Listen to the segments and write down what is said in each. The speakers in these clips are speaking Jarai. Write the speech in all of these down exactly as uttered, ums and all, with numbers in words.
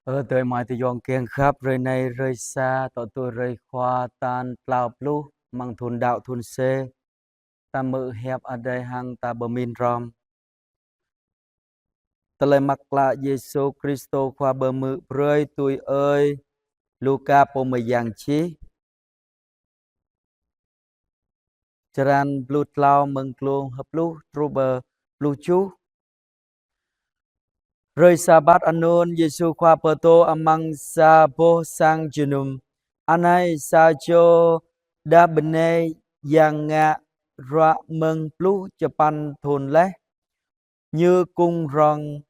Ơ adơi amai ayŏng kiăng khăp, hrơi anai hrơi sa, tŏ tui hrơi Khua tal klâo pluh amăng thun đăo thun C. Ta hmư̆ hiăp Adai hăng ta pơmĭn hrŏm. Tơlơi mơak klă Yêsu Kristô Khua pơhmư̆ brơi tui ơi Luka pô mơyang čih. Črăn pluh klâo, mơ̆ng glông pluh truh pơ pluh tơjuh. Hrơi Sabat anŭn Yêsu Khua pơtô amăng sa boh sang jơnum. Anai sa čô đah bơnai yang ngă ruă mơ̆ng pluh čơpăn thun laih. Ñu kŭng rŏng,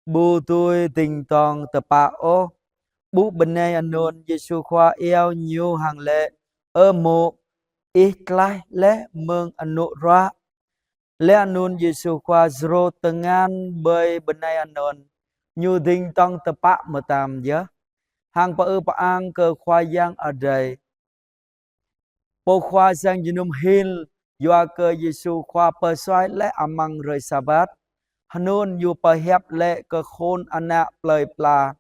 ƀu dưi ding dŏng tơpă ôh. Ƀuh bơnai anŭn, Yêsu Khua iâu ñu hăng laĭ: "Ơ mô̆, ih tlaih laih mơ̆ng anŏ ruă." Laih anŭn Yêsu Khua djru tơngan ƀơi bơnai anŭn, ñu ding dŏng tơpă mơtam yơh, hăng pơư pơang kơ Khua Yang Adai. Pô khua sang jơnum hil, yua kơ Yêsu Khua pơsuaih laih amăng hrơi Sabat. Hơnŭn ñu pơhiăp laĭ kơ khul ană plơi pla: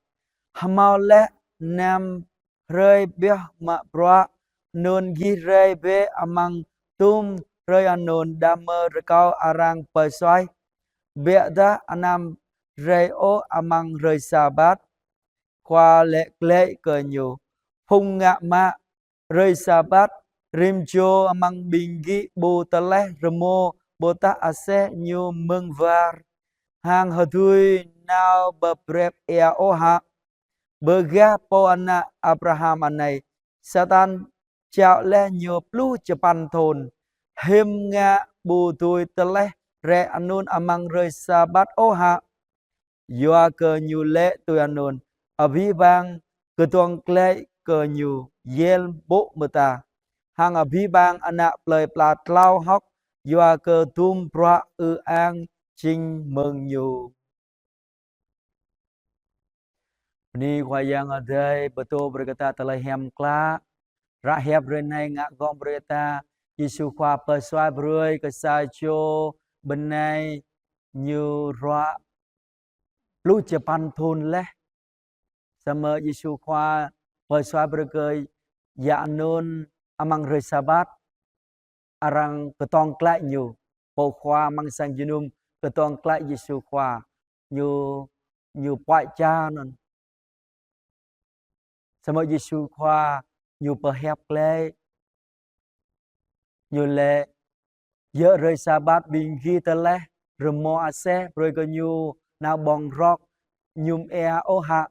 "Hmâo laih năm hrơi pioh mă bruă, anŭn gih rai bĕ amăng tum hrơi anŭn đah mơ̆ rơkâo arăng pơsuaih, biă dah anăm rai ôh amăng hrơi Sabat." Khua laĭ glaĭ kơ ñu: "Phung ngă mă, hrơi Sabat rĭm čô amăng ƀing gih ƀu tơleh rơmô, ƀôdah aseh ñu mơ̆ng war, hăng hơdui nao pơprep ia ôh hă? Bơ gah pô ană Abraham anai, Satan čao laih ñu pluh čơpăn thun, hiư̆m ngă ƀu dưi tơleh rai anŭn amăng hrơi Sabat ôh hă?" Yua kơ ñu laĭ tui anŭn, abih bang kơdŏng glaĭ kơ ñu yel ƀô̆ mơta, hăng abih bang ană plơi pla tlao hơ̆k, yua kơ tum bruă ư ang jing mơ̆ng ñu. Bơni Khua Yang Adai pơtô brơi kơ ta tơlơi hiam klă. Ră hiăp hrơi anai ngă gơ̆ng brơi kơ ta, Yêsu Khua pơsuaih brơi kơ sa čô bơnai ñu ruă pluh čơpăn thun laih. Samơ̆ Yêsu Khua pơsuaih brơi kơ ia anŭn amăng hrơi Sabat, arăng kơdŏng glaĭ ñu. Pô khua amăng sang jơnum kơdŏng glaĭ Yêsu Khua, ñu, ñu puaih ča anŭn. Samơ̆ Yêsu Khua ñu pơhiăp glaĭ, ñu laĭ: "Yơh hrơi Sabat ƀing gih tơleh rơmô aseh brơi kơ ñu nao ƀơ̆ng rơ̆k, mơñum ia ôh hă?"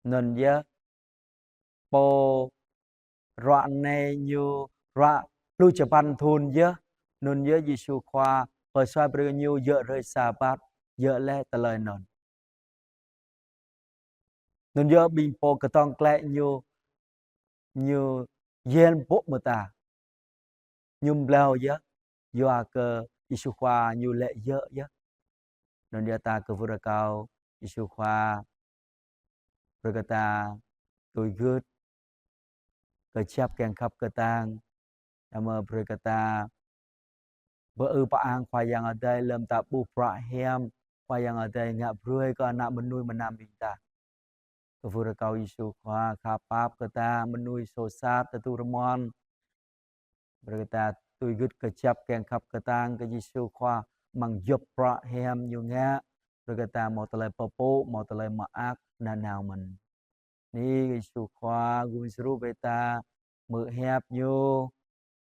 Anŭn yơh, pô ruă anai ñu ruă pluh čơpăn thun yơh. Anŭn yơh Yêsu Khua pơsuaih brơi ñu yơh hrơi Sabat, yơh laih tơlơi anŭn. Anŭn yơh ƀing pô kơdŏng glaĭ ñu, ñu yel ƀô̆ mơta, mơñum blâo yơh, yua kơ Yêsu Khua ñu laĭ yơh yơh. Anŭn yơh ta kwưh rơkâo Yêsu Khua brơi kơ ta tui gưt, kơjăp kiăng khăp kơtang, đah mơ̆ brơi kơ ta pơư pơang Khua Yang Adai lơ̆m ta ƀuh bruă hiam Khua Yang Adai ngă brơi kơ ană mơnuih mơnam ƀing ta. Kwưh rơkâo Yêsu Khua khăp pap kơ ta mơnuih soh sat tơdu rơmon. Brơi kơ ta tui gưt kơjăp kiăng khăp kơtang kơ Yêsu Khua amăng djŏp bruă hiam ñu ngă. Brơi kơ ta hmâo tơlơi pơpŭ, hmâo tơlơi mơak nanao mơ̆n. Bơni Yêsu Khua gum djru brơi ta hmư̆ hiăp ñu,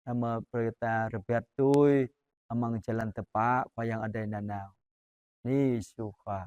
đah mơ̆ brơi kơ ta rơbat tui amăng jơlan tơpă Khua Yang Adai nanao. Bơni Yêsu Khua.